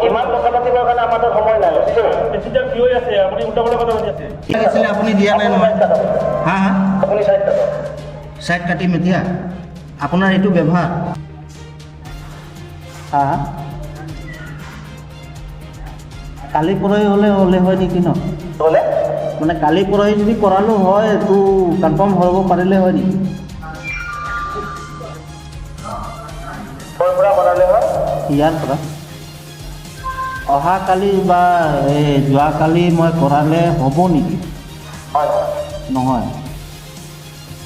ইমান কথা পাতিবৰ কাৰণে আমাৰ তাত সময় নাই, বুজিছে? পেচেঞ্জাৰ থিয় হৈ আছে, আপুনি উল্টা পুল্টা কথা পাতি আছে। লাগিছিলে, আপুনি দিয়া নাই নহয়। হা হা আপুনি চাইড কাটক। চাইড কাটিম এতিয়া। আপোনাৰ এইটো ব্যৱহাৰ? হা হা কালি পৰহি হ'লে হয় নেকি ন? হ'লে? মানে কালি পৰহি যদি কৰালোঁ হয়, এইটো কনফাৰ্ম হ'ব পাৰিলে হয় নেকি? ক'ৰ পৰা কৰালে হয়? ইয়াৰ পৰা অহাকালি বা এই যোৱাকালি মই কৰালে হ'ব নেকি? হয় হয় নহয়?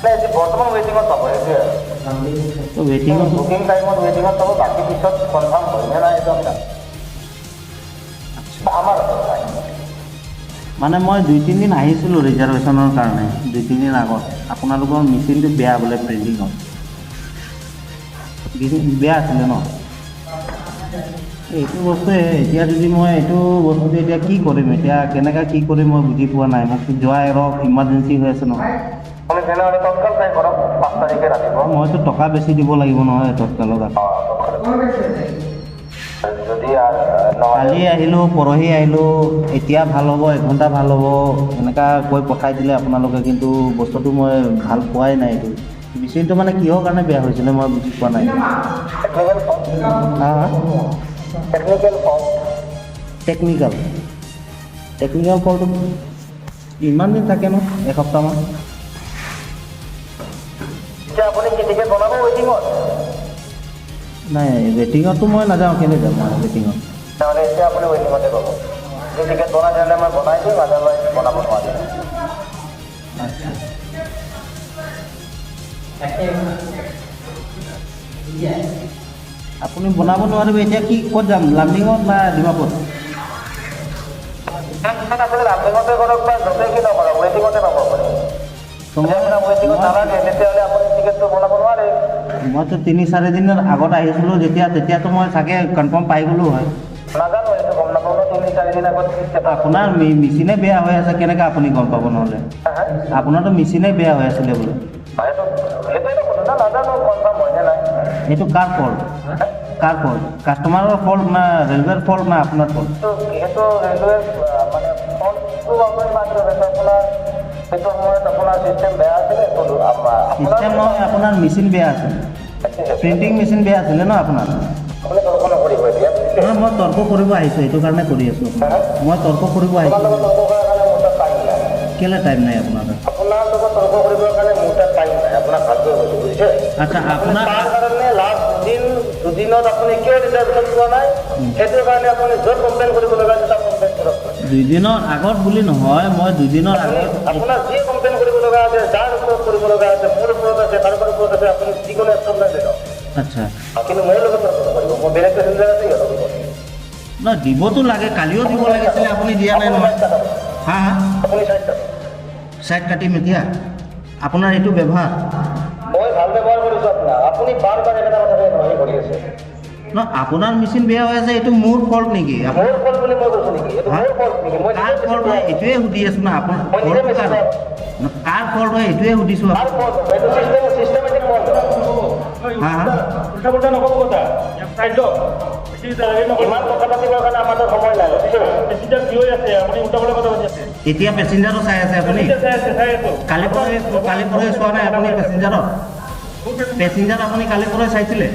মানে এতিয়া বৰ্তমান ৱেইটিঙত পাব, সেইটোৱে আৰু। তো ৱেইটিঙত? বুকিং টাইমত ৱেইটিঙত পাব, বাকী পিছত কনফাৰ্ম হয় নে নাই এইটো আমি নাজানো। আমাৰ হাতত নাই। মানে মই 2-3 দিন আহিছিলোঁ ৰিজাৰ্ভেশ্যনৰ কাৰণে, 2-3 দিন আগত। আপোনালোকৰ মেচিনটো বেয়া বোলে, প্ৰিণ্টিঙত বেয়া আছিলে ন? এইটো বস্তুৱে এতিয়া যদি মই এইটো বস্তুটো এতিয়া কি কৰিম, এতিয়া কেনেকৈ কি কৰিম মই বুজি পোৱা নাই। মোক যোৱা অলপ ইমাৰ্জেঞ্চি হৈ আছে নহয়। আপুনি তেনেহ'লে তৎকাল ট্ৰাই কৰক, 5 তাৰিখে ৰাতিপুৱা। মইতো টকা বেছি দিব লাগিব নহয় তৎকালত আকৌ। অঁ, তৎকালত যদি নহ'লে কালি আহিলোঁ, পৰহি আহিলোঁ, এতিয়া ভাল হ'ব, এঘণ্টা ভাল হ'ব, এনেকুৱা কৈ পঠাই দিলে আপোনালোকে। কিন্তু বস্তুটো মই ভাল পোৱাই নাই। এইটো মেচিনটো মানে কিহৰ কাৰণে বেয়া হৈছিলে মই বুজি পোৱা নাই। Technical fault. হা হা টেকনিকেল ফল্ট। টেকনিকেল ফল্টটো ইমান দিন থাকে ন, এসপ্তাহমান? এতিয়া আপুনি কি টিকেট বনাব ৱেইটিঙত? নাই, ৱেইটিঙততো মই নাযাওঁ। কেলৈ যাম মই ৱেইটিঙত? তেনেহ'লে এতিয়া আপুনি ৱেইটিঙতে পাব। যদি টিকেট বনাই তেনেহ'লে মই বনাই দিম, আদাৰৱাইজ বনাব নোৱাৰিম। আচ্ছা। আপুনি বনাব নোৱাৰিব। এতিয়া কি ক'ত যাম, লামডিঙত না ডিমাপুৰত? আপুনি লামডিঙতে কৰক বা য'তে কি নকৰক, ৱেইটিঙতে পাব আপুনি। তো যদি আপোনাক ৱেইটিঙত নালাগে, তেতিয়াহ'লে আপুনি টিকেটটো বনাব নোৱাৰে। মইতো 3-4 দিনৰ আগত আহিছিলোঁ যেতিয়া, তেতিয়াতো মই চাগে কনফাৰ্ম পাই গ'লোঁ হয়। নাজানো, এইটো গম নাপাওঁ ন, 3-4 দিন আগত কি status। আপোনাৰ মেচিনে বেয়া হৈ আছে, কেনেকৈ আপুনি গম পাব নহ'লে? হা? আপোনাৰতো মেচিনে বেয়া হৈ আছিলে বোলে। সেইটোৱেতো ক'লো না, নাজানো কনফাৰ্ম হয় নে নাই। এইটো কাৰ ফল্ট? কাৰ ফল্ট? কাষ্টমাৰৰ ফল্ট না ৰেলৱেৰ ফল্ট না আপোনাৰ ফল্ট? সেইটো ৰেলৱে মানে ফল্টটো আপুনি বাদ দিয়ক, সেইটো আপোনাৰ সেইটো সময়ত আপোনাৰ চিষ্টেম বেয়া আছিলে তো আপোনাৰ। চিষ্টেম নহয়, আপোনাৰ মেচিন বেয়া আছিলে, প্ৰিণ্টিং মেচিন বেয়া আছিলে ন আপোনাৰ? আপুনি তৰ্ক নকৰিব এতিয়া। নহয়, মই তৰ্ক কৰিব আহিছোঁ, এইটো কাৰণে কৰি আছোঁ। মই তৰ্ক কৰিব আপোনাৰ আহিছোঁ। লগত তৰ্ক কৰাৰ কাৰণে মোৰ তাত টাইম নাই। কেলৈ টাইম নাই আপোনাৰ তাত? আপোনাৰ লগত তৰ্ক কৰিবৰ কাৰণে মোৰ তাত টাইম নাই, আপোনাক ভালকৈ কৈছোঁ, বুজিছে? আচ্ছা, আপোনাৰ তাৰ কাৰণে লাষ্ট দুদিন, দুদিনত আপুনি কিয় ৰিজাৰ্ভেশ্যন পোৱা নাই, সেইটোৰ কাৰণে আপুনি য'ত কমপ্লেইন কৰিব লগা আছে তাত কমপ্লেইন কৰক। দুদিনৰ আগত বুলি নহয়, মই দুদিনৰ আগত আপোনাৰ যি কমপ্লেইন কৰিব লগা আছে, যাৰ ওপৰত কৰিব লগা আছে, মোৰ ওপৰত আছে, কাৰোবাৰ ওপৰত আছে, আপুনি যিকোনো একশ্যন লৈ লওক। কিন্তু মোৰ লগত তৰ্ক নকৰিব। মোৰ বেলেগ পেচেঞ্জাৰ আছে, সিহঁতক দিব। নহয়, দিবতো লাগে, কালিও দিব লাগিছিলে, আপুনি দিয়া নাই নহয়। হা হা আপুনি চাইড কাটক। চাইড কাটিম এতিয়া। আপোনাৰ এইটো ব্যৱহাৰ? মই ভাল ব্যৱহাৰ কৰিছোঁ আপোনাক, আপুনি বাৰ বাৰ একেটা কথাকে হেৰি কৰি আছে। ন, আপোনাৰ মেচিন বেয়া হৈ আছে, এইটো মোৰ ফল্ট নেকি? মোৰ ফল্ট বুলি মই কৈছোঁ নেকি? এইটো মোৰ ফল্ট নেকি? মই কাৰ ফল্ট হয় এইটোৱে সুধি আছোঁ ন। আপোনাৰ মই নিজে ফল্টটো কাৰ? কাৰ ফল্ট হয় এইটোৱে সুধিছোঁ। কাৰ ফল্ট? এইটো চিষ্টেমেটিক ফল্ট। হা হা উল্টা পুল্টা নক'ব কথা, চাইড লওক। বেছি নকৰিব। ইমান কথা পাতিবৰ কাৰণে আমাৰ তাত সময় নাই, বুজিছে? পেচেঞ্জাৰ থিয় হৈ আছে, আপুনি উল্টা পুল্টা কথা পাতি আছে। এতিয়া পেচেঞ্জাৰো চাই আছে আপুনি? পেচেঞ্জাৰ চাই আছে, চাই আছোঁ। কালি পৰহি চোৱা নাই আপুনি পেচেঞ্জাৰত? পেচেঞ্জাৰ আপুনি কালি পৰহি চাইছিলে?